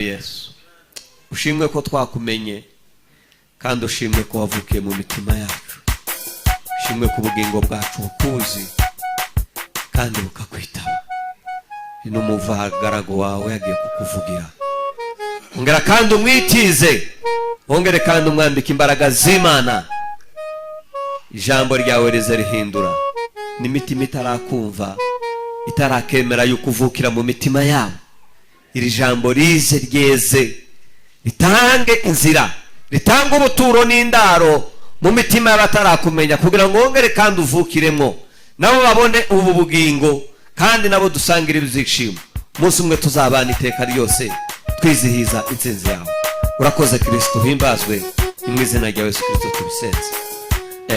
Yesu, ushimwe ko twakumenye, kandi ushimwe ko wavukiye mu mitima yacu. Ushimwe ko ubugingo bwacu bukuzi kandi bukakwitaba. Ni n'umuvagaragu wawe yagiye kukuvugira. Ongera kandi umwitize, wongere kandi umwambike imbaraga z'Imana. Ijambo ryawe rize rihindura n'imitima itarakumva, itarakemera yuko uvukira mu mitima yabo. Iri jambo rize ryeze, ritange inzira, ritange ubuturo n'indaro mu mitima y'abatarakumenya, kugira ngo wongere kandi uvukiremo, nabo babone ubu bugingo, kandi nabo dusangire ibyishimo. Umunsi umwe tuzabana iteka ryose, twizihiza intsinzi yawe. Urakoze Kirisito, uhimbazwe. Ni mu izina rya Yesu Kirisito tubisenze,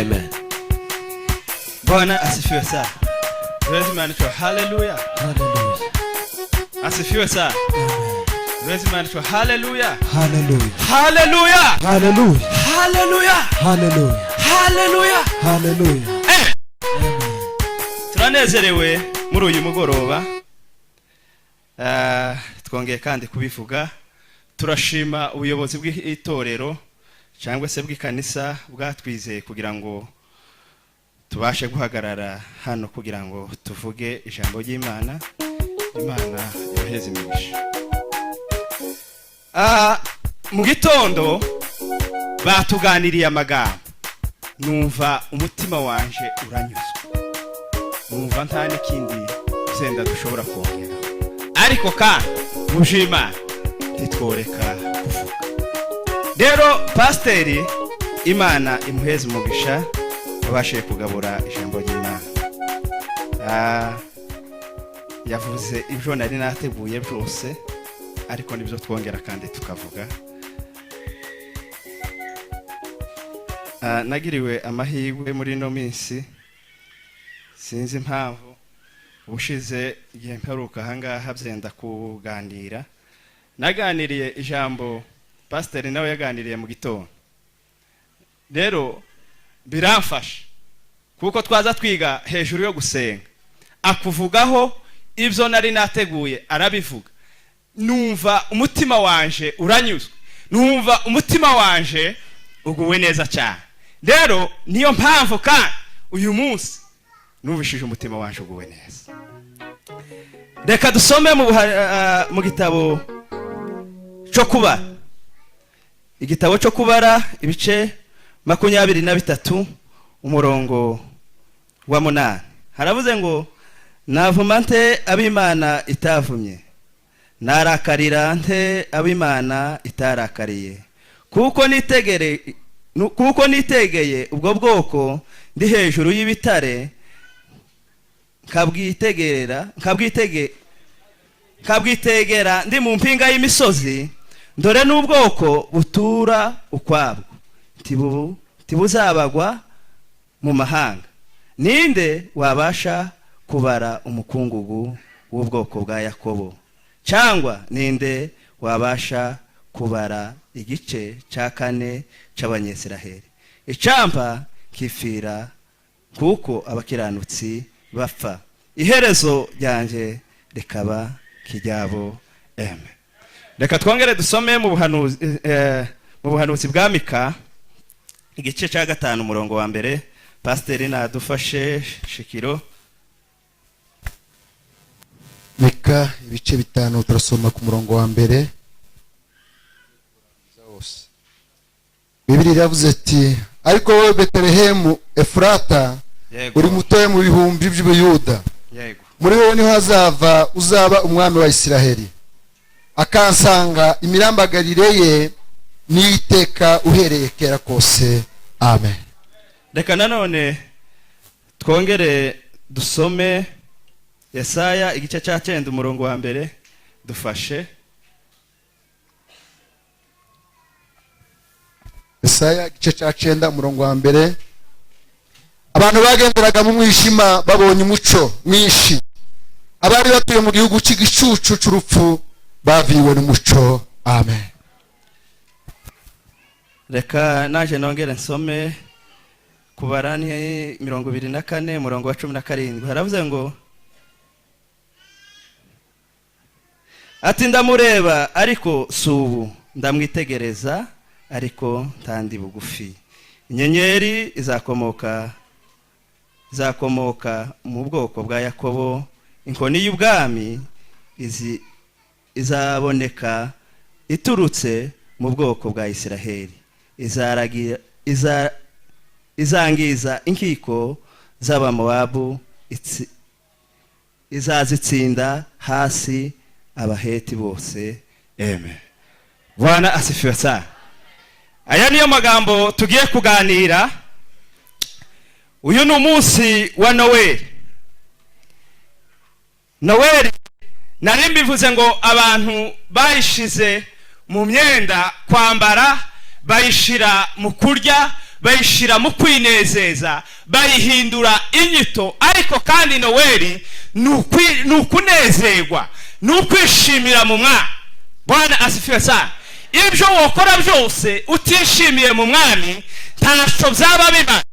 amen. Bwana asifiwe sana. Lazima haleluya. Haleluya. Asifiwe sana. Lazima haleluya. Haleluya. Haleluya. Haleluya. Haleluya. Haleluya. Haleluya. Haleluya. Turanezerewe muri uyu mugoroba. Twongeye kandi kubivuga, turashima ubuyobozi bw'itorero cyangwa se bw'ikanisa bwatwizeye kugira ngo tubashe guhagarara hano kugira ngo tuvuge ijambo ry'Imana. Imana ibaheze imigisha. Mu gitondo batuganiriye amagambo, numva umutima wanje uranyuzwe, numva nta n'ikindi zenda dushobora kongera, ariko kandi mu by'Imana ntitworeka kuvuga. Rero pasiteri, Imana imuheze umugisha, wabashije kugabura ijambo ry'Imana. Yavuze ibyo nari nateguye byose, ariko nibyo twongera kandi tukavuga. Nagiriwe amahirwe muri ino minsi, sinzi impamvu. Ubushize igihe mperuka ahangaha byenda kuganira, naganiriye ijambo pasiteri nawe yaganiriye mu gitondo. Rero biramfasha kuko twaza twiga hejuru yo gusenga, akuvugaho ibyo nari nateguye, arabivuga, numva umutima wanje uranyuzwe, numva umutima wanje uguwe neza cyane. Rero niyo mpamvu kandi uyu munsi numvishije umutima wanje uguwe neza. Reka dusome mu gitabo cyo Kubara, igitabo cyo Kubara, ibice 23, umurongo wa 8. Haravuze ngo: "Navuma nte ab'Imana itavumye? Narakarira nte ab'Imana itarakariye? Kuko nitegeye ubwo bwoko ndi hejuru y'ibitare, nkabwitegera ndi mu mpinga y'imisozi. Dore n'ubwoko butura ukwabwo, ntibuzabagwa mu mahanga. Ninde wabasha kubara umukungugu w'ubwoko bwa Yakobo? Cyangwa ninde wabasha kubara igice cya kane cy'Abanyesiraheli? Icyampa kifira kuko abakiranutsi bapfa, iherezo ryanjye rikaba kijyabo." Eme, reka twongere dusome mu buhanuzi bwa Mika, igice cya 5, umurongo wa 1. Pasiteri nadufashe shikiro. Mika ibice 5, turasoma ku murongo wa 1 wose. Bibiliya iravuze ati: "Ariko wowe Betelehemu Efurata, uri mutoya mu bihumbi by'Ubuyuda, muri wowe niho hazava uzaba umwami wa Isiraheli, akansanga imirambagarire ye n'iteka uhereye kera kose." Amen. Reka nanone twongere dusome Yesaya, igice cya 9, umurongo wa 1. Dufashe. Yesaya igice cya 9, umurongo wa 1: "Abantu bagenderaga mu mwijima babonye umuco mwinshi, abari batuye mu gihugu cy'igicucu cy'urupfu baviwe n'umuco." Amen. Reka naje nongere nsome Kubara ni 24, umurongo wa 17. Haravuze ngo: Ati: "Ndamureba, ariko si ubu; ndamwitegereza, ariko ntandi bugufi. Inyenyeri izakomoka mu bwoko bwa Yakobo, inkoni y'ubwami izaboneka iturutse mu bwoko bwa Isiraheli, izangiza inkiko z'Abamowabu, izazitsinda hasi Abaheti bose." Amen. Bwana asifiwe sana. Aya niyo magambo tugiye kuganira. Uyu ni umunsi wa Noweli. Noweli nari mbivuze ngo abantu bayishize mu myenda kwambara, bayishira mu kurya, bayishira mu kwinezeza, bayihindura inyito. Ariko kandi Noweli ni ukunezerwa, ni ukwishimira mu Mwami. Bwana asifiwe sana. Ibyo wokora byose utishimiye mu Mwami ntacyo byaba bimara.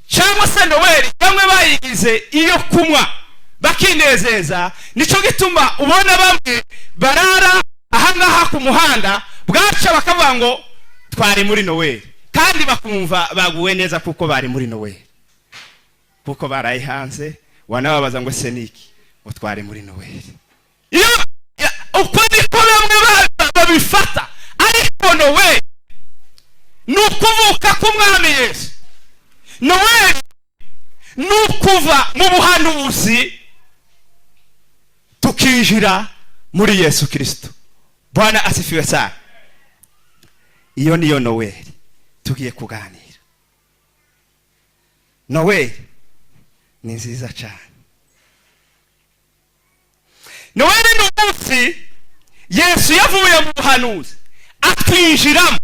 Cyangwa se Noweli bamwe bayigize iyo kunywa bakinezeza. Nicyo gituma ubona bamwe barara ahangaha ku muhanda, bwaca bakavuga ngo twari muri Noweli, kandi bakumva baguwe neza kuko bari muri Noweli, kuko baraye hanze. Wanababaza ngo: "Se niki?" Ngo: "Twari muri Noweli." Iyo uko niko bamwe babifata. Ariko Noweli ni ukuvuka k'Umwami Yesu. Noweli ni ukuva mu buhanuzi tukinjira muri Yesu Kirisito. Bwana asifiwe sana. Iyo niyo Noweli tugiye kuganira. Noweli ni nziza cyane. Noweli ni umunsi Yesu yavuye mu buhanuzi atwinjiramo,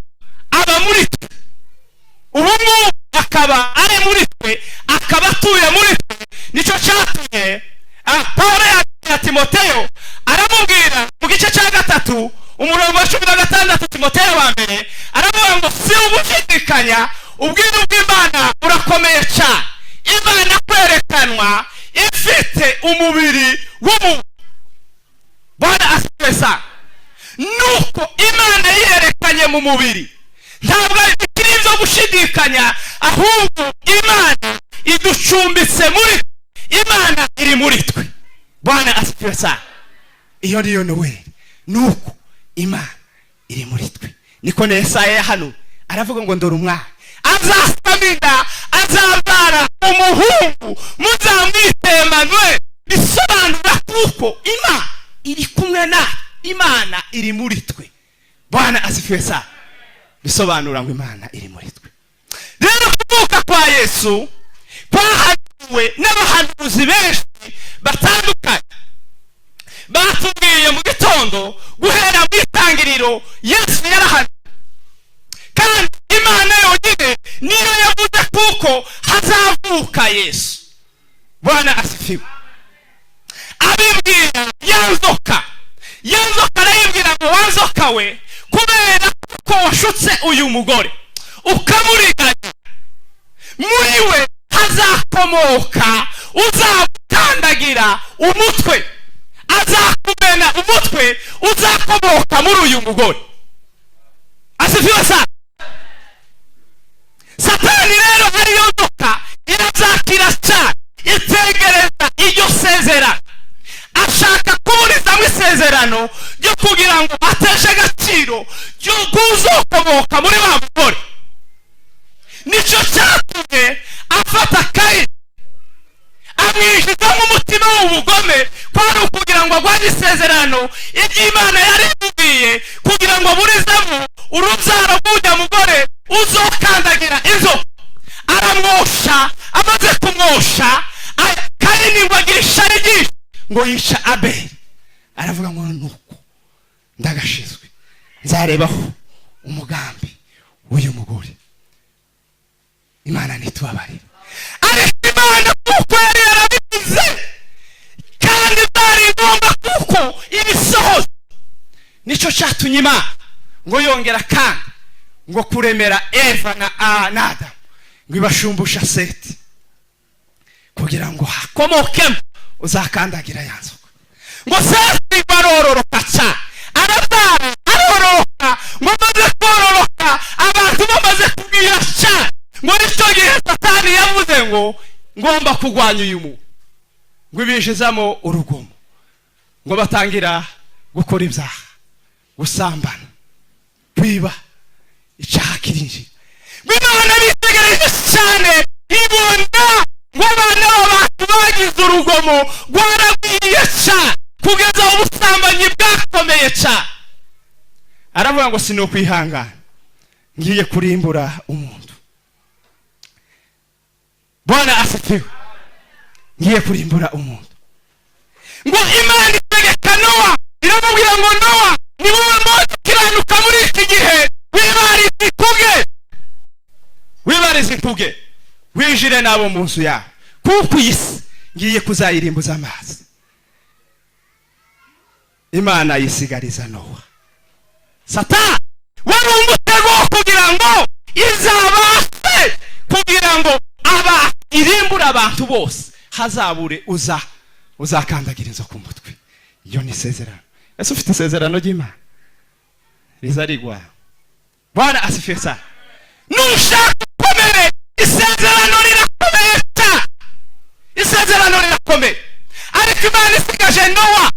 aba muri twe. Ubu ngubu akaba ari muri twe, akaba atuye muri twe. Nicyo cyatumye Paul ya Timoteyo aramubwira mu gice cya 3, umurongo wa 16, Timoteyo wa mbere, aravuga ngo: "Si ugushidikanya, ubwiru bw'Imana burakomeye cyane. Imana kwerekanwa ifite umubiri w'umuntu." Bwana asifiwe sana. Nuko Imana yerekanye mu mubiri, ntabwo bikiri ibyo gushidikanya, ahubwo Imana iducumbitse muri, Imana iri muri twe. Bwana asifiwe sana. Iyo niyo Noweli, nuko Imana iri muri twe. Niko na Yesaya yahanuye, aravuga ngo: "Ndore umwana azasama inda, azabyara umuhungu, muzamwite Emanuel." Bisobanura kuko Imana iri kumwe na Imana iri muri twe. Bwana asifiwe sana. Bisobanura ngo Imana iri muri twe. Rero kuvuka kwa Yesu kwahanuwe n'abahanuzi benshi batandukanye. Batubwiye mu gitondo, guhera mu Itangiriro Yesu yarahanuwe, kandi Imana yonyine niyo yavuze kuko hazavuka Yesu. Bwana asifiwe. Abibwira ya nzoka. Ya nzoka arayibwira ngo: "Wa nzoka we, kubera ko washutse uyu mugore ukamuriganya, muri we hazakomoka uzagukandagira umutwe, azakumena umutwe, uzakomoka muri uyu mugore." Asifiwe sana. Satani rero, ariyo nzoka, irazakira cyane, itegereza iryo sezerano, ashaka kuburizamo isezerano ryo kugira ngo ateshe agaciro ryo kuzokomoka muri wa mugore. Nicyo cyatumye afata Kayini, amwinjizamo umutima w'ubugome, kwari ukugira ngo agwanye isezerano iby'Imana yari imubwiye, kugira ngo aburizemo urubyaro rw'ujya mugore uzokandagira inzoka. Aramwosha. Amaze kumwosha, Kayini ngo agira ishari ryinshi, ngo yica Abeli. Aravuga ngo: "Nuko ndagashizwe, nzarebaho umugambi w'uyu mugore." Imana ntitubabarire. Ariko Imana, kuko yari yarabivuze kandi byari ngombwa kuko ibisohoza, nicyo cyatumye Imana ngo yongera kandi ngo kuremera Eva na Adamu, ngo ibashumbusha Seti, kugira ngo hakomokemo uzakandagira ya nzoka. Ngo Seti Barororoka cyane, arabyara, arororoka. Ngo amaze kororoka, abantu bamaze kubwira cyane, ngo nicyo gihe Satani yavuze ngo ngomba kurwanya uyu muntu, ngo ibinjizamo urugomo, ngo batangira gukora ibyaha, gusambana, kwiba, icyaha kirinjira. Ngo Imana bitegereje cyane, ibona ngo abana b'abantu bagize urugomo rwaragwiriye cyane, kugeza ubusambanyi bwakomeye cyane. Aravuga ngo sinokwihangana, ngiye kurimbura umuntu. Bwana asifiwe. Ngiye kurimbura umuntu. Ngo Imana itegeka Nowa, iramubwira ngo Nowa, ni wowe muntu ukiranuka muri iki gihe, wibarize ikuge, wibarize ikuge, winjire n'abo mu nzu yawe, kuko iyi si ngiye kuzayirimbuza amazi. Imana yisigariza Nowa. Satani wari umutego wo kugira ngo izabashe kugira ngo aba irimbure abantu bose, hazabure uza uzakandagira inzoka umutwe. Iyo ni isezerano. Ese ufite isezerano ry'Imana riza rigwa? Bwana asifiwe sana. Nushaka ukomere, isezerano rirakomeye cyane, isezerano rirakomeye. Ariko Imana isigaje Nowa.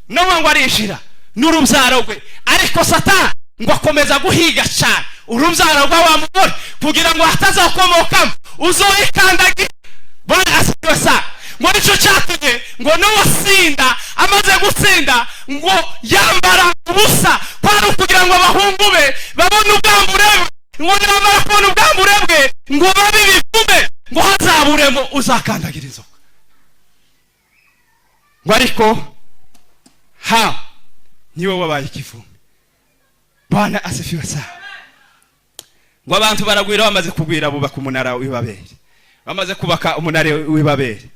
Nowa ngo arinjira n'urubyaro rwe, ariko Satani ngo akomeza guhiga cyane urubyaro rwa wa mugore, kugira ngo hatazakomokamo uzoyikandagira. Bwana asifiwe sana. Ngo nicyo cyatumye ngo Nowa asinda, amaze gutsinda ngo yambara ubusa, kwari ukugira ngo abahungu be babone ubwambure bwe, ngo nibamara kubona ubwambure bwe ngo babe ibivume, ngo hazaburemo uzakandagira inzoka. Ngo ariko ha niwe wabaye ikivume. Bwana asifiwe sana. Ngo abantu baragwira, bamaze kugwira bubaka umunara w'Ibabeli. Bamaze kubaka umunara w'Ibabeli,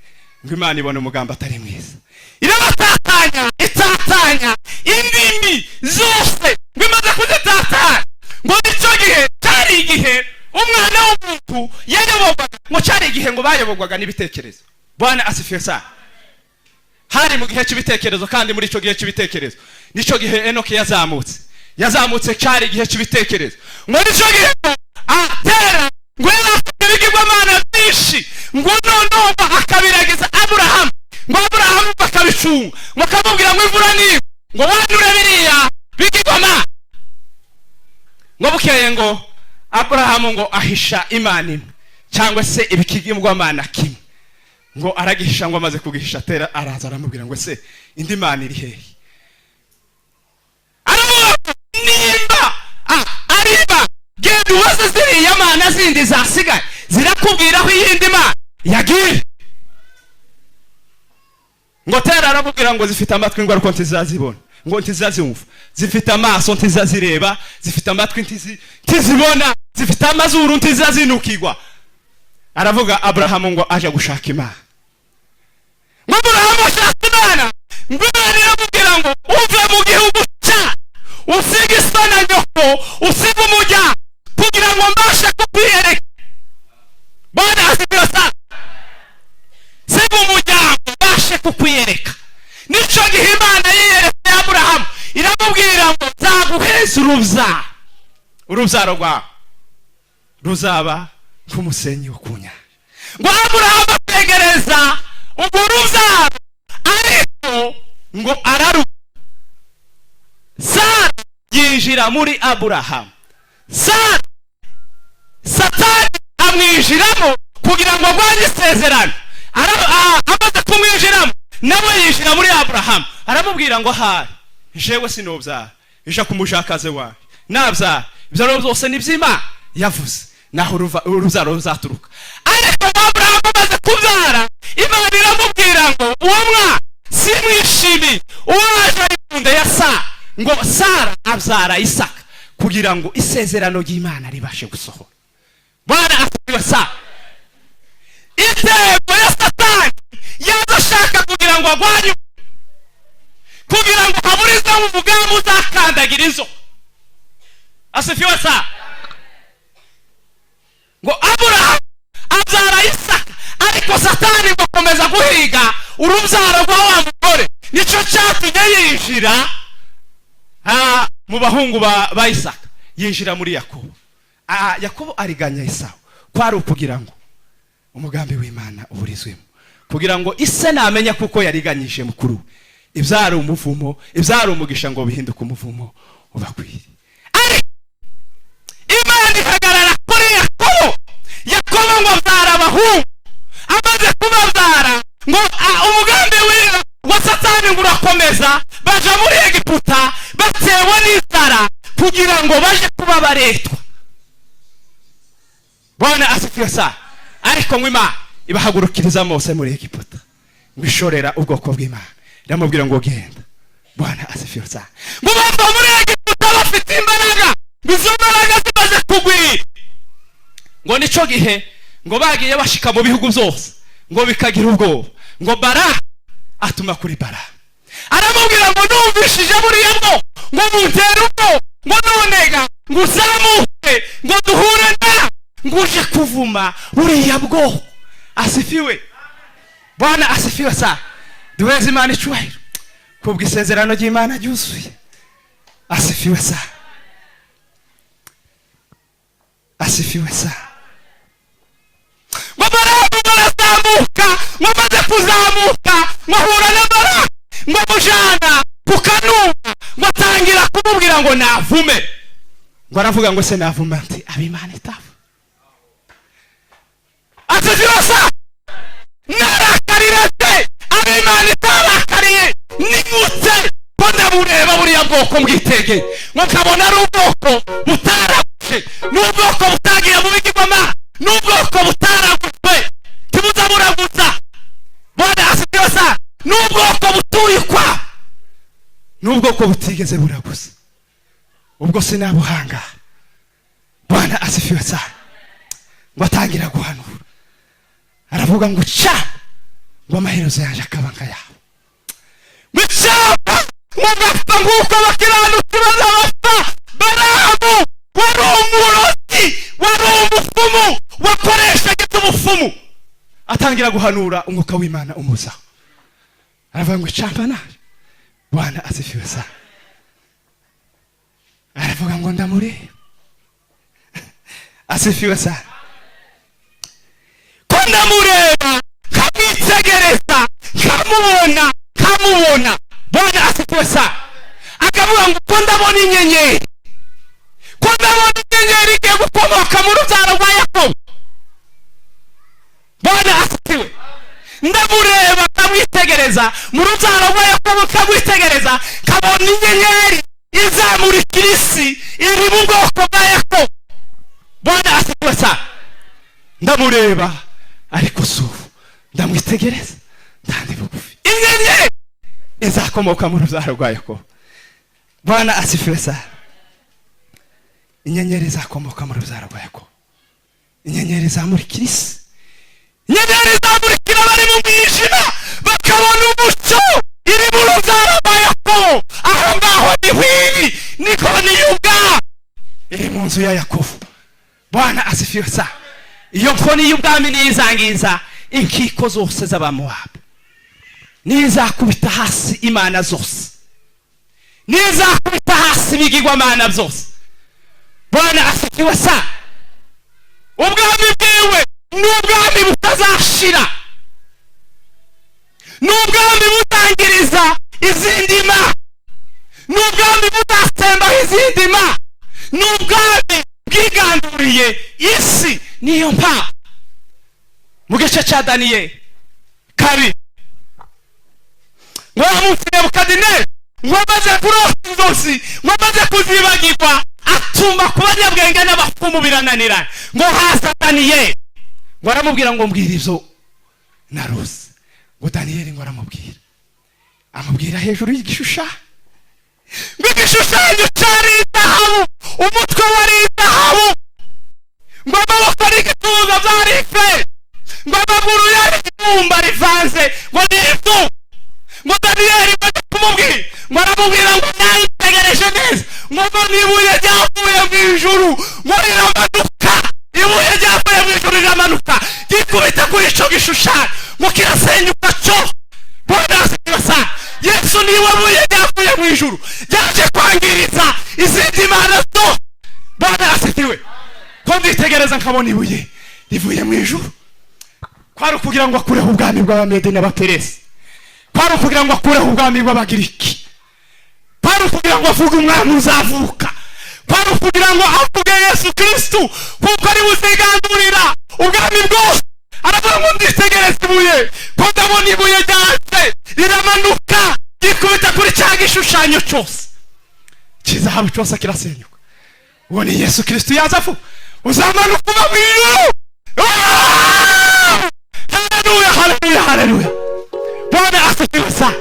ngo Imana ibona umugambi atari mwiza, irabatatanya, itatanya indimi zose. Ngo imaze kuzitatanya, ngo nicyo gihe cyari igihe umwana w'umuntu yayoborwaga, ngo cyari igihe ngo bayoborwaga n'ibitekerezo. Bwana asifiwe sana. Hari mu gihe cy'ibitekerezo, kandi muri icyo gihe cy'ibitekerezo nicyo gihe Enoki yazamutse, yazamutse cyari igihe cy'ibitekerezo. Ngo nicyo gihe atera ngo yari afite ibigirwamana byinshi, ngo noneho akabiragiza Aburahamu, ngo Aburahamu bakabicunga, ngo akamubwira ngo imvura niba, ngo wanure biriya bigirwamana. Ngo bukeye ngo Aburahamu ngo ahisha Imana imwe, cyangwa se ibikigirwamana kimwe, ngo aragihisha. Ngo amaze kugihisha, atera araza aramubwira ngo ese indi mana iri hehe? Aravuga nimba ariba genda ubaze ziriya mana zindi zasigaye, zirakubwira aho iyindi mana yagiye. Ngo tera aramubwira ngo zifite amatwi ngo ariko ntizazibona, ngo ntizazumva, zifite amaso ntizazireba, zifite amatwi ntizibona, zifite amazuru ntizazinukirwa. Aravuga Aburahamu ngo aje gushaka Imana. Ngo Aburahamu ashaka Imana, ngo Imana iramubwira ngo uve mu gihugu cya, usige iso na nyoko, usige umuryango, kugira ngo mbashe kukwiyereka. Bwana asifiwe sana. Siga umuryango mbashe kukwiyereka. Nicyo gihe Imana yiyeretse Aburahamu, iramubwira ngo nzaguheza urubyaro, urubyaro rwawe ruzaba nk'umusenyi wo ku nyanja. Ngo Aburahamu ategereza urwo rubyaro, ariko ngo araru. Sara yinjira muri Aburahamu. Sara Satani amwinjiramo kugira ngo arwanye isezerano. Amaze kumwinjiramo, nawe yinjira muri Aburahamu, aramubwira ngo ahari jewe sinobyara, ija kumushakaze wawe nabyara, ibyo rero byose ni iby'Imana yavuze, naho urubyaro ruzaturuka. Ariko Aburahamu amaze kubyara, Imana iramubwira ngo uwo mwana simwishimiye, uwo waje ari mu nda ya Sara. Ngo Sara abyara Isaka kugira ngo isezerano ry'Imana ribashe gusohora. Bwana asifiwe sana. Intego ya Satani yaza ashaka kugira ngo agwanye, kugira ngo haburizemo umugambi uzakandagira inzoka. Asifiwe sana. Ngo Aburahamu abyara Isaka, ariko Satani ngo akomeza guhiga urubyaro rwa wa mugore. Nicyo cyatumye yinjira mu bahungu ba Isaka, yinjira muri Yakobo. Yakobo ariganya Esawu kwari ukugira ngo umugambi w'Imana uburizwemo, kugira ngo ise namenya kuko yariganyije mukuru, ibyari umuvumo, ibyari umugisha ngo bihinduke umuvumo ubakwiriye. Ariko Imana ihagarara kuri Yakobo. Yakobo ngo abyara abahungu, amaze kubabyara ngo umugambi wa Satani ngo urakomeza, baja muri Egiputa batewe n'inzara kugira ngo baje kuba baretwa. Bwana asifiwe sana. Ariko ngo Imana ibahagurukiriza Mose muri Egiputa, ngo ishorera ubwoko bw'Imana, iramubwira ngo genda. Bwana asifiwe sana. Ngo bava muri Egiputa bafite imbaraga, ngo izo mbaraga zimaze kugwira, ngo nico gihe ngo bagiye bashika mu bihugu byose ngo bikagira ubwoba. Ngo Baraka atuma kuri Baraka, aramubwira ngo numvishije buriya bwo ngo muntere ubwo, ngo nonega ngo uzamuke ngo duhure na ngo uje kuvuma buriya bwo. Asifiwe. Bwana asifiwe sana. Duheze Imana icyubahiro kubwo isezerano ry'Imana ryuzuye. Asifiwe sana. Asifiwe sana. Ngo Baraka barazamuka, ngo amaze kuzamuka ngo ahura na Baraka, ngo amujana ku kanunga, ngo atangira kumubwira ngo navume. Ngo aravuga ngo se navume ati ab'Imana itavu. Asifiwe sana. Narakarira se ab'Imana itarakariye, nimutse ko ndabureba buriya bwoko mbwitege, ngo nkabona ari ubwoko butaraguje, n'ubwoko butagiye mu bigirwamana, n'ubwoko butaragujwe ntibuzaburaguza. Bwana asifiwe sana. N'ubwoko butuyikwa, n'ubwoko butigeze buraguza, ubwo sinabuhanga. Bwana asifiwe sana. Ngo atangira guhanura, aravuga ngo ca ngo amaherezo yaje akaba nkayabo, ngo cyapa ngo gapfa nk'uko abakiranutsi bazabapfa. Baramu wari umurozi, wari umupfumu, wakoreshaga iby'ubupfumu. Atangira guhanura, umwuka w'Imana umuzaho, aravuga ngo cyapa naje. Bwana asifiwe sana. Aravuga ngo ndamureba. Asifiwe sana. Ko ndamureba nkamwitegereza, nkamubona, nkamubona. Bwana asifiwe sana. Akavuga ngo ko ndabona inyenyeri, ko ndabona inyenyeri igiye gukomoka mu rubyaro rwa Yakobo. Bwana asifiwe. Ndamureba nkamwitegereza mu rubyaro rwa Yakobo, nkamwitegereza nkabona inyenyeri izamurikira isi iri mu bwoko bwa Yakobo. Bwana asifiwe sana. Ndamureba ariko subu ndamwitegereza ndandi bugufi, inyenyeri izakomoka mu rubyaro rwa Yakobo. Bwana asifiwe sana. Inyenyeri izakomoka mu rubyaro rwa Yakobo, inyenyeri izamurikira isi, inyenyeri izamurikira abari mu mwijima bakabona umucyo, iri mu rubyaro rwa Yakobo. Aho ngaho niho iri, niko niyubwa iri mu nzu ya Yakobo. Bwana asifiwe sana. Iyo nkoni y'ubwami nizangiza inkiko zose z'Abamowabu, nizakubita hasi imana zose, nizakubita hasi ibigirwamana byose. Bwana asifiwe sana. Ubwami bwiwe ni ubwami butazashira, ni ubwami butangiriza izindi ma, ni ubwami buzasembaho izindi ma, ni ubwami bwiganduriye isi. Niyo mpa mu gice cya Daniyeli 2, ngo munsi Nebukadinezari ngo amaze kurota inzozi, ngo amaze kuzibagirwa, atuma ku banyabwenge n'abapfumu birananirana. Ngo haza Daniyeli, ngo aramubwira ngo mbwira ibyo narose. Ngo Daniyeli ngo aramubwira, amubwira hejuru y'igishushanyo, ngo igishushanyo cyari izahabu, umutwe wari izahabu, ngo amaboko n'igituza byari ife, ngo amaguru yari ibumba rivanze ngo ni ifu. Ngo Daniyeli maze kumubwira, ngo aramubwira ngo nayitegereje neza, ngo mbona ibuye ryavuye mu ijuru ngo riramanuka, ibuye ryavuye mu ijuru riramanuka rikubita kuri icyo gishushanyo ngo kirasenyuka cyo. Bwana asifiwe sana. Yesu niwe buye ryavuye mu ijuru ryaje kwangiriza izindi mana zose. Bwana asifiwe. Ko nditegereza nkabona ibuye rivuye mu ijuru, kwari ukugira ngo akureho ubwami bw'Abamede n'Abaperesi, kwari ukugira ngo akureho ubwami bw'Abagiriki, kwari ukugira ngo avuge umwami uzavuka, kwari ukugira ngo avuge Yesu Kristu, kuko ari buzigandurira ubwami bwose. Aravuga ngo nditegereza ibuye, ko ndabona ibuye ryaje riramanuka rikubita kuri cya gishushanyo cyose cy'izahabu, cyose kirasenyuka. Uwo ni Yesu Kristu yaza avuga uzamanuka uva mu ijuru. Haleluya, haleluya, haleluya. Bwana asifiwe sana.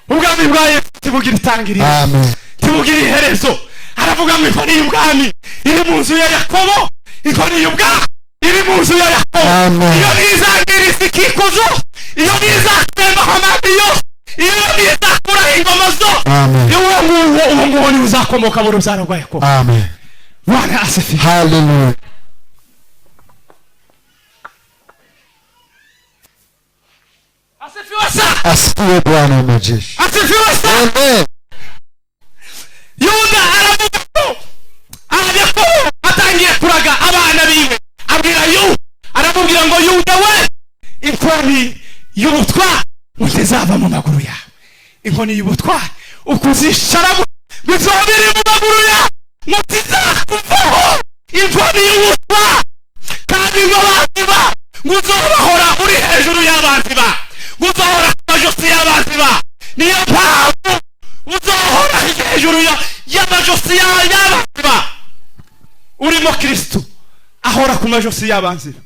Ubwami bwa Yesu tibugira itangiriro, Amen. tibugira iherezo. Aravuga ngo inkoni y'ubwami iri mu nzu ya Yakobo, inkoni y'ubwami iri mu nzu ya Yakobo. Amen. Iyo nizangiriza ikikuzo, iyo nizatembaho amazi yose, iyo nizakuraho ingoma zose, Amen. uwo nguwo, uwo nguwo niwe uzakomoka mu rubyaro rwa Yakobo. Amen. Bwana asifiwe. Hallelujah. Asifiwe sana. Asifiwe Bwana wa majeshi. Asifiwe sana. Amen. Yuda aravuga ko Yakobo atangiye kuraga abana biwe, abwira Yuda, aramubwira ngo Yuda we, inkoni y'ubutwari utazava mu maguru yawe, inkoni y'ubutwari ukuzicaramo bizoba biri mu maguru yawe, mutizakuvaho inkoni y'ubutwari. Kandi ngo abanzi ba ngo uzobahora uri hejuru y'abanzi ba, ngo uzohora ku majosi y'abanzi ba. Niyo mpamvu uzohora hejuru y'amajosi y'abanzi ba. Urimo Kristu ahora ku majosi y'abanzi ba.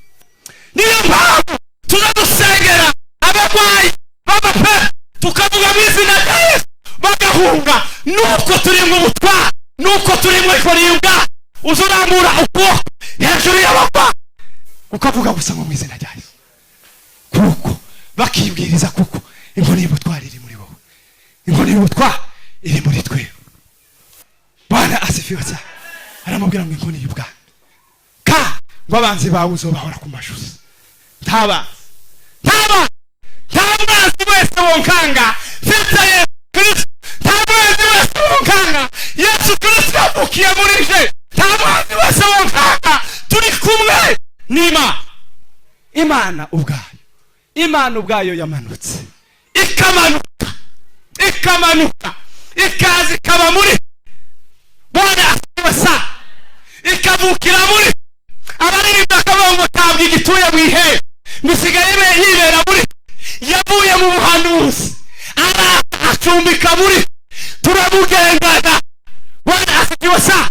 Niyo mpamvu tuza dusengera abarwayi b'amape, tukavuga mu izina rya Yesu bagahunga. Nuko turi mu butwari, nuko turi mu inkoni y'ubwami, uzurambura ukuboko hejuru y'abarwayi ukavuga gusa ngo mu izina rya Yesu, kuko bakibwiriza, kuko inkoni y'ubutwari iri muri wowe, inkoni y'ubutwari iri muri twe. Bwana asifiwe cyane. Aramubwira ngo inkoni y'ubwami ka ngo abanzi bawe uzobahora ku majosi. Ntabanzi, ntabanzi, nta mwanzi wese wonkanga mfite Yesu Kristo. Nta mwanzi wese wonkanga, Yesu Kristo yavukiye muri je. Nta mwanzi wese wonkanga, turi kumwe n'Imana. Imana ubwayo, Imana ubwayo yamanutse ikamanuka, ikamanuka, ikaza ikaba muri Bwana asifiwe sana, ikavukira muri abaririmbyi bakavuga ngo ntabwo igituye mu ihembe, ngo isigaye yibera muri, yavuye mu buhanuzi araza acumbika muri, turamugendana. Bwana asifiwe sana.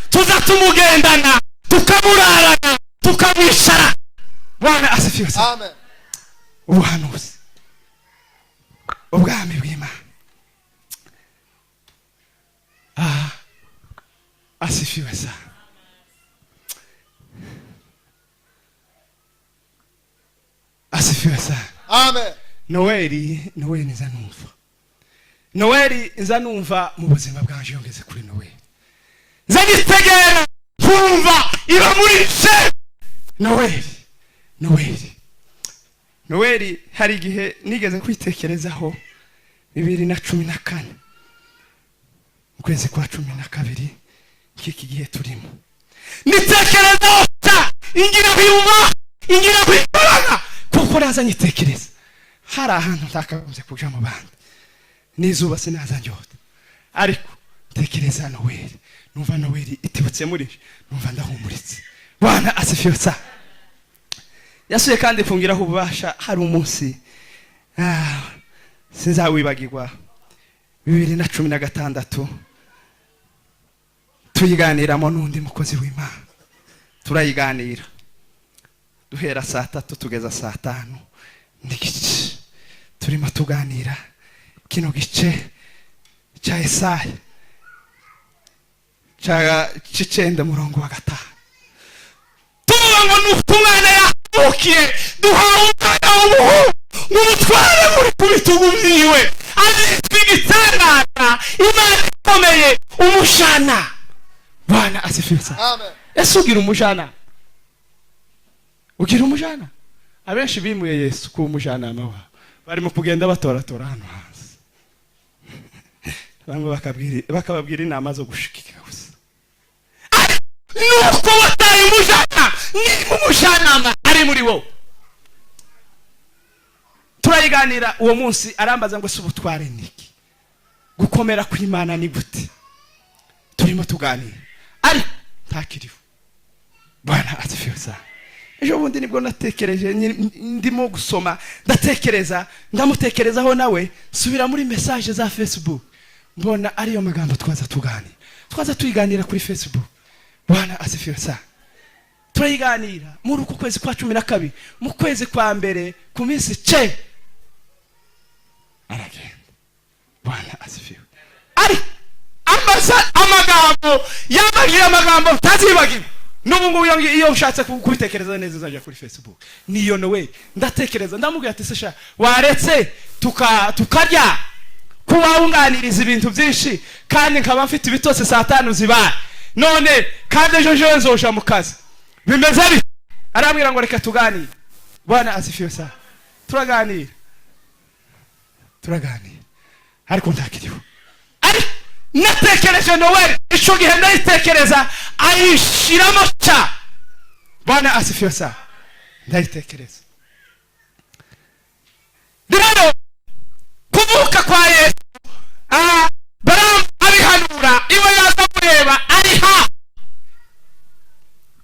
Tuza tumugendana, tukamurarana, tukamwicara. Bwana asifiwe sana. Amen. Ubuhanuzi, ubwami bw'Imana. Asifiwe sana. Asifiwe sana. Amen. Noeli, Noeli nza numva, Noeli nza numva mu buzima bwanje yongeze kuri Noeli, nza nitegera kumva iba muri je. Noeli, Noeli, Noeli hari igihe nigeze kwitekerezaho 2014 mu kwezi kwa 12 nk'iki gihe turimo, nitekerezaho sa ingira kwiyuma, ingira kwikorana, kuko naza nyitekereza hari ahantu ntakagombye kuja mu bandi, n'izuba sinaza njyota, ariko ntekereza Noeli, numva Noeli itibutse muri je, numva ndahumuritse. Bwana asifiwe sana. Yasuye kandi kungiraho ububasha. Hari umunsi sinzawibagirwa, 2016 tuyiganiramo n'undi mukozi w'Imana, turayiganira duhera saa 3 tugeza saa 5:15, turimo tuganira kino gice cya Yesaya cya 9 murongo wa 5, tuvuga ngo nuko umwana yavukiye duhawe umwana w'umuhungu, ngo umutware muri ku bitugu byiwe, azitwa igitangaza, Imana ikomeye, umushana. Bwana asifiwe sana. Amen. Ese ugira umujana? Ugira umujana? Abenshi bimuye Yesu kuba umujanama wabo, barimo kugenda batoratora hano hanze. Bamwe bakababwira inama zo gushikika gusa. Nuko wataye umujyanama, niba umujyanama ari muri wowe. Turayiganira uwo munsi, arambaza ngo: "Si ubutware niki? Gukomera kw'Imana ni gute?" Turimo tuganira ariko ntakiriho. Bwana asifiwe sana. Ejo bundi nibwo natekereje, ndimo gusoma, ndatekereza, ndamutekerezaho nawe, subira muri message za Facebook, mbona ariyo magambo twaza tuganira, twaza tuyiganira kuri Facebook. Bwana asifiwe sana. Turayiganira muri uku kwezi kwa 12, mu kwezi kwa mbere ku minsi ce aragenda. Bwana asifiwe. Ari ambaza amagambo, yambajije amagambo ntazibagirwa n'ubu ngubu. Iyo nshatse kubitekereza neza, uzajya kuri Facebook niyo nowe. Ndatekereza, ndamubwira ati: "Se sha, waretse tukarya kuba wunganiriza ibintu byinshi, kandi nkaba mfite ibitotsi saa 5 zibaye none, kandi ejo ejo nzoja mu kazi, bimeze bite?" Arambwira ngo: "Reka tuganire." Bwana asifiwe sana. Turaganira, turaganira, ariko ntakiriho. Ariko natekereje Noweli icyo gihe, ndayitekereza, ayishiramo cya. Bwana asifiwe sana. Ndayitekereza rero kuvuka kwa Yesu, Baramu abihanura iwe, yaza kureba ari ha.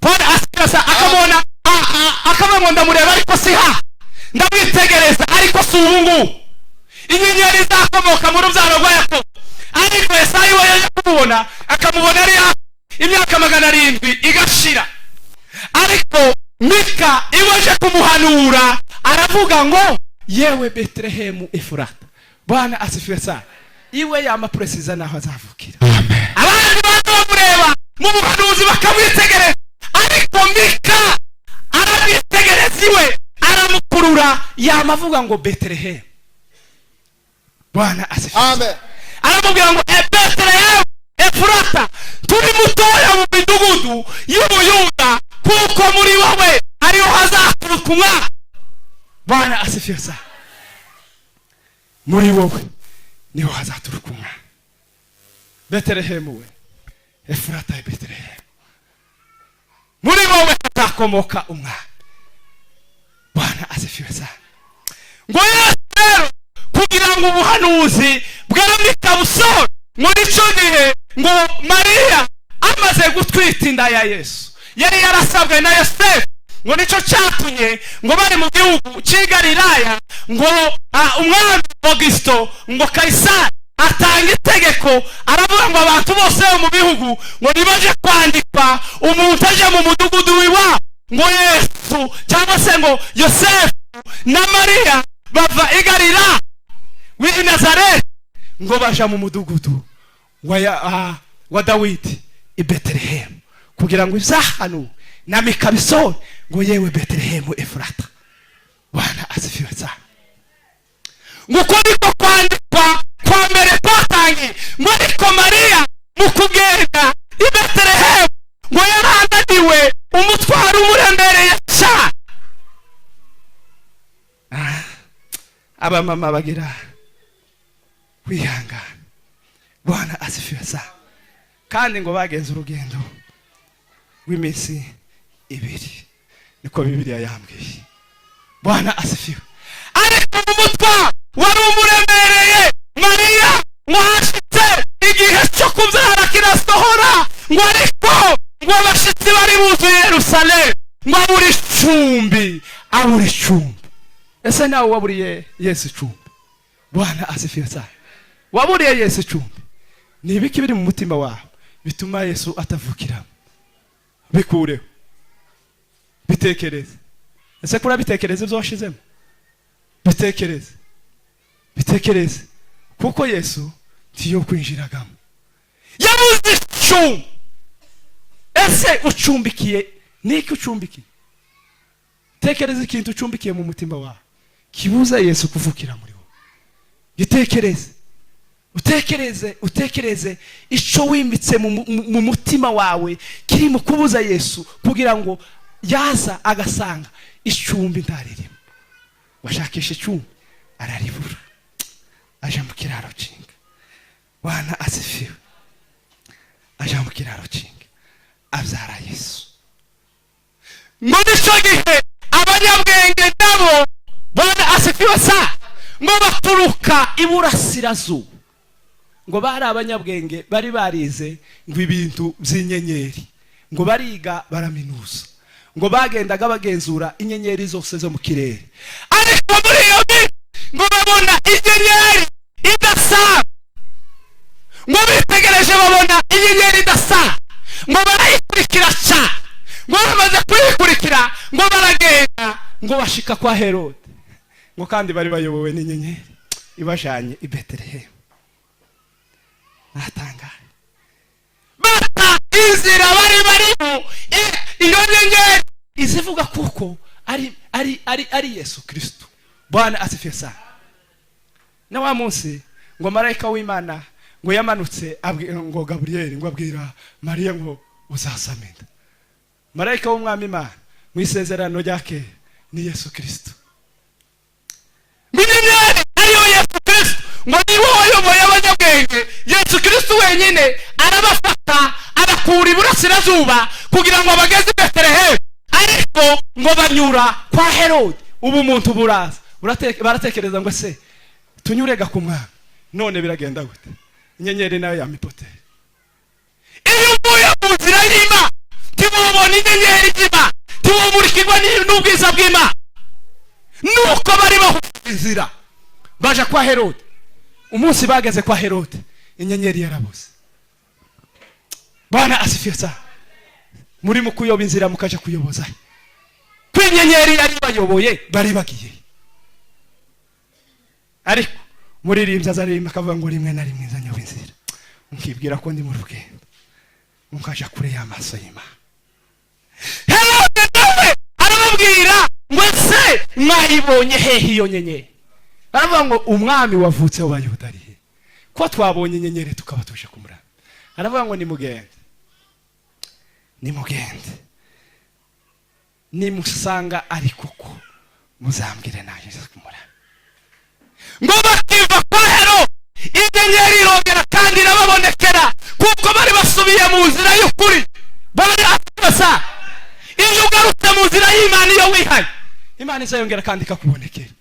Bwana asifiwe sana. Akamubona, akavuga ngo: "Ndamureba ariko si ha, ndamwitegereza ariko si ubu ngubu." Inyenyeri izakomoka mu rubyaro rwa Yakobo, ariko Esayi we yajya kumubona, akamubona ari hafi, imyaka 700 igashira. Ariko Mika iwe aje kumuhanura, aravuga ngo: "Yewe Betelehemu Efurata." Bwana asifiwe sana. Iwe yama precisa naho azavukira. Abandi baza bamureba mu buhanuzi, bakamwitegereza, ariko Mika aramwitegereza iwe, aramukurura, yama avuga ngo: "Betelehemu." Bwana asifiwe. Amen. Aramubwira ngo: "E Betelehemu Efurata, turi mutoya mu midugudu y'Ubuyuda, kuko muri wowe ariho hazaturuka umwana." Bwana asifiwe sana. Muri wowe niho hazaturuka umwana. Betelehemu we Efurata ya Betelehemu, muri wowe hazakomoka umwana. Bwana asifiwe sana. Ngo Yesu rero, kugira ngo ubuhanuzi bwa Mika busohore, muri icyo gihe ngo Mariya amaze gutwita inda ya Yesu, yari yarasabwe na Yosefu, ngo nicyo cyatumye ngo bari mu gihugu cy'i Galilaya, ngo umwami Augusto, ngo Kayisari, atanga itegeko, aravuga ngo abantu bose bo mu bihugu ngo nibaje kwandikwa, umuntu aje mu mudugudu w'iwabo. Ngo Yesu, cyangwa se ngo Yosefu na Mariya, bava i Galilaya w'i Nazareti, ngo baja mu mudugudu wa Dawidi i Betelehemu, kugira ngo ibyahanuwe na Mika bisohore, ngo: "Yewe Betelehemu Efurata." Bwana asifiwe cyane. Ngo uko niko kwandikwa kwa mbere kwatangiye. Ngo ariko Mariya mu kugenda i Betelehemu, ngo yarananiwe, umutwaro umuremereye cyane. Abamama bagira kwihangana. Bwana asifiwe sana. Kandi ngo bagenze urugendo rw'iminsi 2, niko Bibiliya yambwiye. Bwana asifiwe. Ariko mu mutwaro wari umuremereye Mariya, ngo hashitse igihe cyo kubyara kirasohora, ngo ariko ngo abashyitsi bari buzuye Yerusalemu, ngo abura icumbi, abura icumbi. Ese nawe waburiye Yesu icumbi? Bwana asifiwe cyane. Waburiye Yesu icumbi? Ni ibiki biri mu mutima wawe bituma Yesu atavukiramo? Bikureho, bitekereze. Ese kuri bitekereze ibyo washizemo? Bitekereze, bitekereze, kuko Yesu ntiyo kwinjiragamo, yabuze icumbi. Ese ucumbikiye niki? Ucumbikiye? Tekereza ikintu ucumbikiye mu mutima wawe kibuza Yesu kuvukira muri wowe. Gitekereze, utekereze, utekereze icyo wimbitse mu mutima wawe kiri mu kubuza Yesu, kugira ngo yaza agasanga icumbi ntaririmo. Washakisha icumbi araribura, aja mu kiraro cinga. Bwana asifiwe. Aja mu kiraro cy'inka abyara Yesu. Muri icyo gihe abanyabwenge nabo, Bwana asifiwe sa, ngo baturuka iburasirazuba. Ngo bari abanyabwenge bari barize ngo ibintu by'inyenyeri, ngo bariga baraminuza, ngo bagendaga bagenzura inyenyeri zose zo mu kirere. Ariko muri iyo minsi ngo babona inyenyeri idasanzwe, ngo bitegereje babona inyenyeri idasanzwe, ngo barayikurikira cyane. Ngo bamaze kuyikurikira ngo baragenda ngo bashika kwa Herode, ngo kandi bari bayobowe n'inyenyeri ibajanye i Betelehemu. Natangaye bata inzira bari barimo, iyo nyenyeri izivuga kuko ari ari ari ari Yesu Kristo. Bwana asifiwe sana. Na wa munsi ngo marayika w'Imana ngo yamanutse ngo Gabriel ngo abwira Mariya ngo uzasama inda. Marayika w'umwami Imana mu isezerano rya kera ni Yesu Kristo. Inyenyeri ariyo Yesu Kristo, ngo niwe wayoboye abanyabwenge. Yesu Kristo wenyine arabafata abakura iburasirazuba kugira ngo abageze i Betelehemu, ariko ngo banyura kwa Herode. Ubu umuntu buraza baratekereza ngo se tunyurega ku mwami, none biragenda gute? Inyenyeri nayo yamipoteye. Iyo uvuye mu nzira y'Imana ntiwubona inyenyeri y'Imana, ntiwumurikirwa n'ubwiza bw'Imana. Nuko bari bahuje inzira baja kwa Herode. Umunsi bageze kwa Herode inyenyeri yarabuze. Bwana asifiwe sana. Muri mu kuyoba inzira mukaja kuyoboza ko inyenyeri yari bayoboye bari bagiye. Ariko muririmbyi azaririmba akavuga ngo rimwe na rimwe nzanyoba inzira, nkibwira ko ndi mu rugendo, nkaja kure y'amaso y'Imana. Herode nawe arababwira ngo ese mwayibonye hehe iyo nyenyeri? Baravuga ngo umwami wavutse w'Abayuda ari he? Ko twabonye inyenyeri tukaba tuje kumurama. Aravuga ngo nimugende, nimugende, nimusanga ari kuko muzambwire naje kumurama. Ngo bakiva kwa Herode inyenyeri irongera kandi irababonekera, kuko bari basubiye mu nzira y'ukuri. Bari afasa. Iyo ugarutse mu nzira y'Imana iyo wihaye, Imana izayongera kandi ikakubonekera.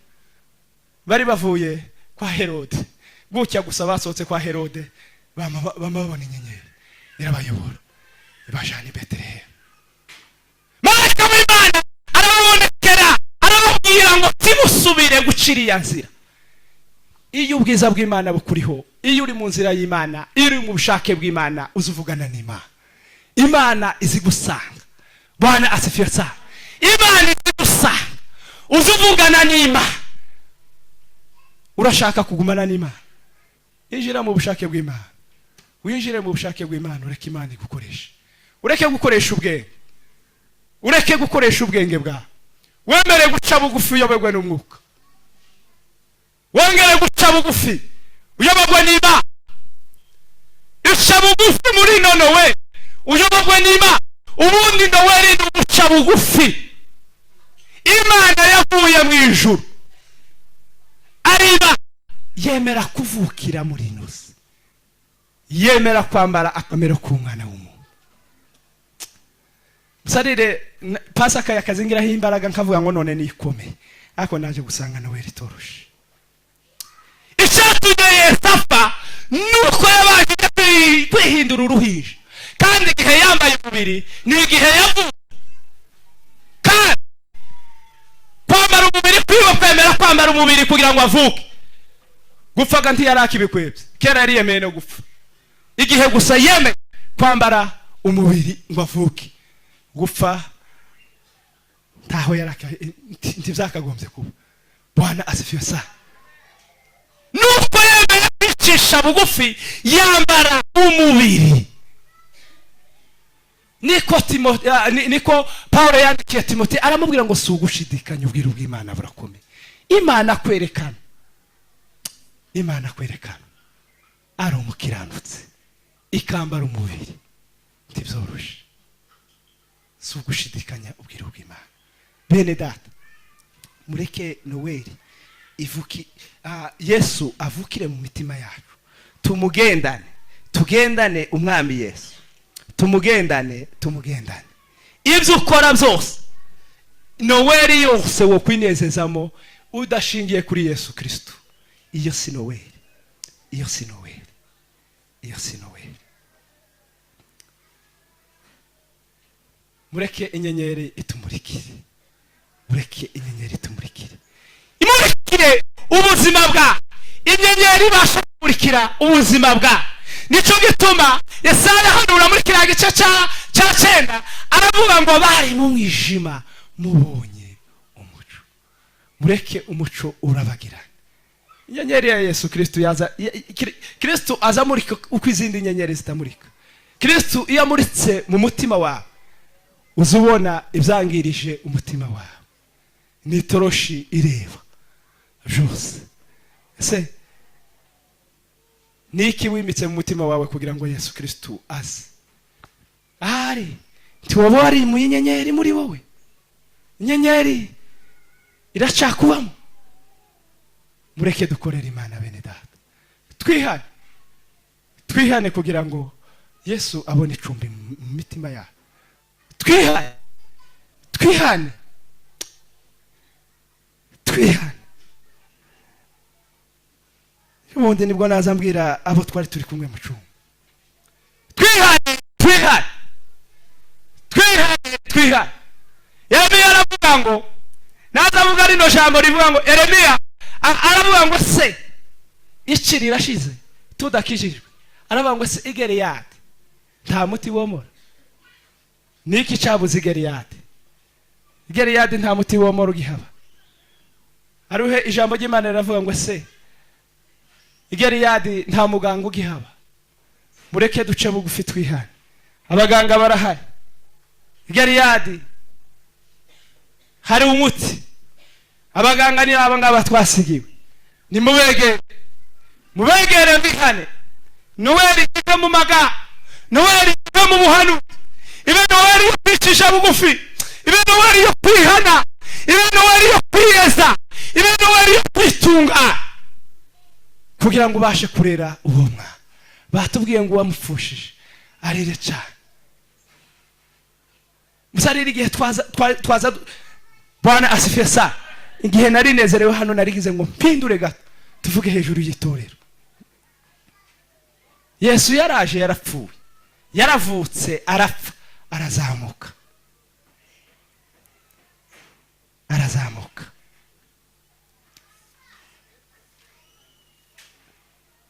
Bari bavuye kwa Herode gutya gusa, basohotse kwa Herode bamabona inyenyeri irabayobora ibajana i Betelehemu. Marayika w'Imana arababonekera arababwira ngo timusubire gucira iya nzira. Iyo ubwiza bw'Imana bukuriho, iyo uri mu nzira y'Imana, iyo uri mu bushake bw'Imana, uzuvugana n'Imana. Imana izigusanga. Bwana asifiwe sana. Imana izigusanga, uzuvugana n'Imana. Urashaka kugumana n'Imana, injira mu bushake bw'Imana, winjire mu bushake bw'Imana, ureke Imana igukoreshe. Ureke gukoresha ubwenge, ureke gukoresha ubwenge bwawe, wemere guca bugufi uyoborwe n'umwuka, wongere guca bugufi uyoborwe n'Imana. Ica bugufi muri nowe uyoborwe n'Imana. Ubundi Noweli ni uguca bugufi. Imana yavuye mu ijuru ariba yemera kuvukira muri inosi, yemera kwambara akamero k'umwana w'umuntu. Sarire Pasaka yakazingiraho imbaraga nkavuga ngo none nikomeye, ariko naje gusanga Noweli itoroshe. Icyatumye Yesu apfa nuko yabanje kwihindura uruhinja, kandi igihe yambaye umubiri ni igihe yavuye. Kandi kwambara umubiri kwiwe, kwemera kwambara umubiri kugira ngo avuke. Gupfaga ntiyarakibikwebye, kera yari yemeye no gupfa. Igihe gusa yemeye kwambara umubiri ngo avuke, gupfa ntaho ntibyakagombye kuba. Bwana asifiwe sana. Nuko yemeye kwicisha bugufi yambara umubiri. Niko Paulo yandikiye Timote aramubwira ngo si ugushidikanya, ubwiru bw'Imana burakomeye. Imana kwerekana, Imana kwerekana ari umukiranutsi ikambara umubiri, ntibyoroshe. Si ugushidikanya ubwiru bw'Imana. Bene data, mureke Noweli ivuki, Yesu avukire mu mitima yacu. Tumugendane, tugendane Umwami Yesu, tumugendane, tumugendane. Ibyo ukora byose, Noweli yose wo kwinezezamo udashingiye kuri Yesu Kristo, iyo si Noweli, iyo si Noweli, iyo si Noweli. Mureke inyenyeri itumurikire, mureke inyenyeri itumurikire, imurikire ubuzima bwa inyenyeri ibasha kumurikira ubuzima bwa. Nicyo gituma Yesaya ahanura muri kiriya gice cya 9 aravuga ngo bari mu mwijima mubonye umuco. Mureke umuco urabagirana. Inyenyeri ya Yesu Kristo yaza, Kristo azamurika uko izindi nyenyeri zitamurika. Kristo iyo amuritse mu mutima wawe uzubona ibyangirije umutima wawe, ni itoroshi ireba byose. Ese niki wimitse mu mutima wawe kugira ngo Yesu Kristo aze? Ahari ntiwoba wari mu inyenyeri muri wowe, inyenyeri iracakubamo. Mureke dukorere Imana bene data, twihane, twihane kugira ngo Yesu abone icumbi mu mitima yacu. Twihane, twihane, twihane. Ubundi nibwo naza mbwira abo twari turi kumwe mu cyumba, twihane, twihane, twihane, twihane. Yeremiya aravuga ngo, naza avuga rino jambo rivuga ngo, Yeremiya aravuga ngo se iki rirashize tudakijijwe. Aravuga ngo se Igeriyadi nta muti womora. Niki cyabuze Igeriyadi? Igeriyadi nta muti womora ugihaba. Aruhe ijambo ry'Imana riravuga ngo se Igeriyadi nta muganga ugihaba. Mureke duce bugufi twihane, abaganga barahari. Igeriyadi hari umuti, abaganga ni aba ngaba twasigiwe. Nimubegere, mubegere mbihane. Noweli ive mu maga, Noweli ive mu buhanuzi, ibe Noweli yo kwicisha bugufi, ibe Noweli yo kwihana, ibe Noweli yo kwiyeza, ibe Noweli yo kwitunga, kugira ngo ubashe kurera uwo mwana. Batubwiye ngo wamupfushije arire cyane. Musarire igihe twaza. Bwana asifiwe sana. Igihe nari nezerewe hano narigize ngo mpindure gato tuvuge hejuru y'itorero. Yesu yaraje, yarapfuye, yaravutse, arapfa, arazamuka, arazamuka.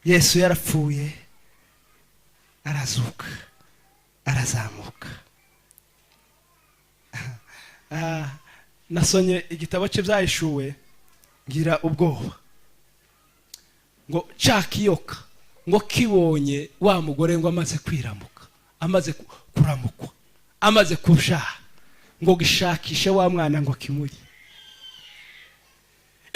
Yesu yarapfuye, arazuka, arazamuka. Nasonye igitabo cye byahishuwe ngira ubwoba ngo cyakiyoka ngo kibonye wa mugore ngo amaze kwiramuka, amaze kuramukwa, amaze kubyara, ngo gishakishe wa mwana ngo kimurye.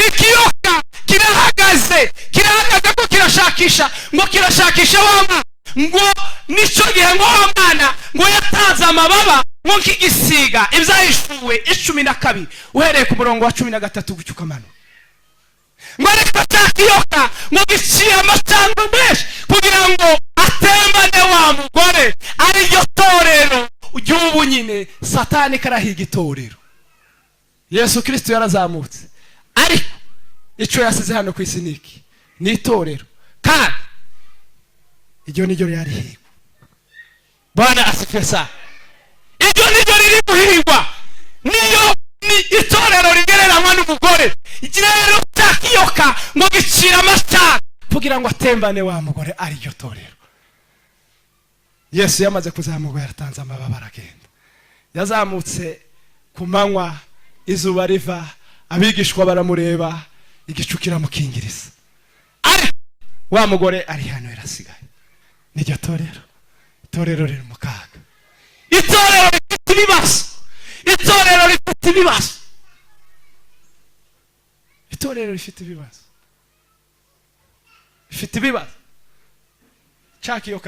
Ikiyoka kirahagaze, kirahagaze ko kirashakisha, ngo kirashakisha wa mwana, ngo nicyo gihe ngo wa mwana ngo yatanze amababa ngo nk'igisiga. Ibyahishuwe 12 uhereye ku murongo wa 13 gutyo ukamanuka. Ngo ariko cyakiyoka ngo giciye amacandwe menshi kugira ngo atembane wa mugore, ariryo torero ry'ubu nyine. Satani karahiga itorero. Yesu Kristo yarazamutse, ariko icyo yasize hano ku isi niki? Ni itorero, kandi iryo niryo ryarihigwa. Bwana asifiwe sana. Iryo niryo riri guhigwa, niyo ni itorero rigereranywa n'umugore. Rero cyakiyoka ngo gicira amacandwe kugira ngo atembane wa mugore, ariryo torero. Yesu yamaze kuzamuka yaratanze amababa aragenda. Yazamutse ku manywa, izuba riva, abigishwa baramureba, igicu kiramukingiriza. Ariko wa mugore ari hano yarasigaye. Niryo torero, itorero riri mu kaga, itorero rifite ibibazo, itorero rifite ibibazo, itorero rifite ibibazo, rifite ibibazo. Cyakiyoka